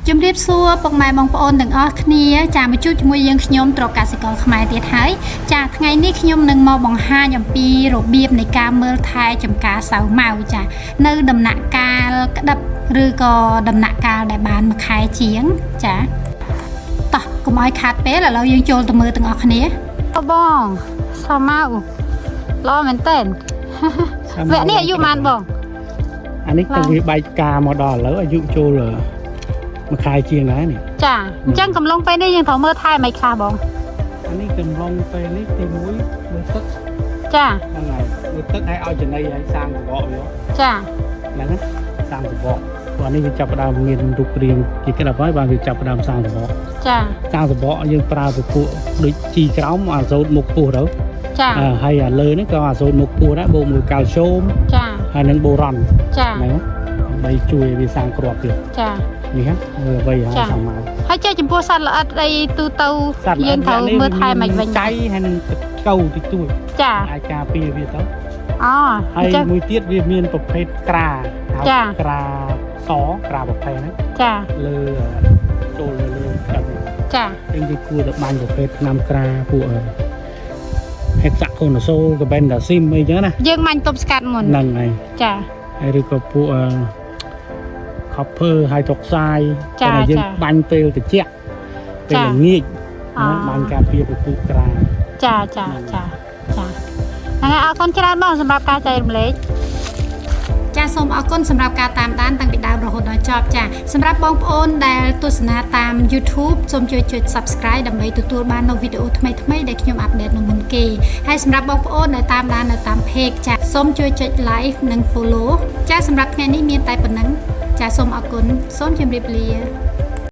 ជំរាបសួរពុកម៉ែបងប្អូនទាំងអស់គ្នាចាមកជួបជាមួយយើងខ្ញុំត្រកសិករខ្មែរទៀតហើយចាថ្ងៃនេះខ្ញុំនឹងមកបង្ហាញអំពីរបៀបនៃការមើលថែចំការសាវម៉ាវចានៅដំណាក់កាលក្តឹបឬក៏ដំណាក់កាលដែលបានមួយខែជាងចាតោះកុំឲ្យខាតពេលឥឡូវយើងចូលទៅមើលទាំងអស់គ្នាអូបងសាវម៉ាវល្អមែនតើវគ្គនេះអាយុប៉ុន្មានបង អានេះទៅវាបែកផ្កាមកដល់ឥឡូវអាយុចូលមួយខែជាងដែរនេះ ចាអញ្ចឹងកំឡុងពេលនេះយើងត្រូវមើលថែមិនខ្លះបង អានេះកំឡុងពេលនេះទី1មើលទឹក ចា ហ្នឹងហើយមើលទឹកហើយឲ្យចំណីឲ្យសាងសបកវា ចា ហ្នឹងណាសាងសបកព្រោះអានេះវាចាប់ផ្ដើមមានរូបរាងជាក្តាប់ហើយបានវាចាប់ផ្ដើមសាងសបក ចា សាងសបកយើងប្រើពពួកដូចជីក្រោមអាសូតមុខពោះទៅ ចា អឺហើយអាលើនេះក៏អាសូតមុខពោះដែរបូកមួយកាល់ស្យូម ចា ហើយនិងបូរ៉ុន ចា ហ្នឹងណាដើម្បីជួយឲ្យវាសាងគ្រាប់ទៀត ចា នេះហ៎មើលអ្វីហើយ ចា សាងមក ហើយចេះចំពោះសត្វល្អិតអីទូទៅ សត្វ យើងត្រូវមើលថែមិនវិញ ចៃហើយនឹងទឹកកៅតិចតួច ចា អាចការពារវាទៅ អូ ហើយ អញ្ចឹង មួយទៀតវាមានប្រភេទក្រាហៅ ចា ក្រាសក្រាប្រភេទហ្នឹង ចា លើចូលលើលើទឹកហ្នឹង ចា អញ្ចឹងគេគួរតែបាញ់ប្រភេទថ្នាំក្រាពួកហេកសាកូណាសូលកបេនដាស៊ីមអីចឹងណា យើងមាញ់ទប់ស្កាត់មុន ហ្នឹងហើយ ចា ហើយឬក៏ពួក copper hydroxide ចា តែយើង ចា បាញ់ពេលត្រជាក់ពេល ចា ល្ងាច អូ ណាបាញ់ការពារពពុះក្រា ចាចាចាចាហ្នឹងហើយអរគុណច្រើនបងសម្រាប់ការចែករំលែកចាសូមអរគុណសម្រាប់ការតាមដានតាំងពីដើមរហូតដល់ចប់ចាសម្រាប់បងប្អូនដែលទស្សនាតាម YouTube សូមជួយចុច Subscribe ដើម្បីទទួលបាននូវវីដេអូថ្មីៗដែលខ្ញុំupdate នៅមុនគេហើយសម្រាប់បងប្អូនដែលតាមដាននៅតាម Page ចាសូមជួយចុច Like និង Follow ចាសម្រាប់ថ្ងៃនេះមានតែប៉ុណ្ណឹងចាសូមអរគុណសូមជម្រាបលា។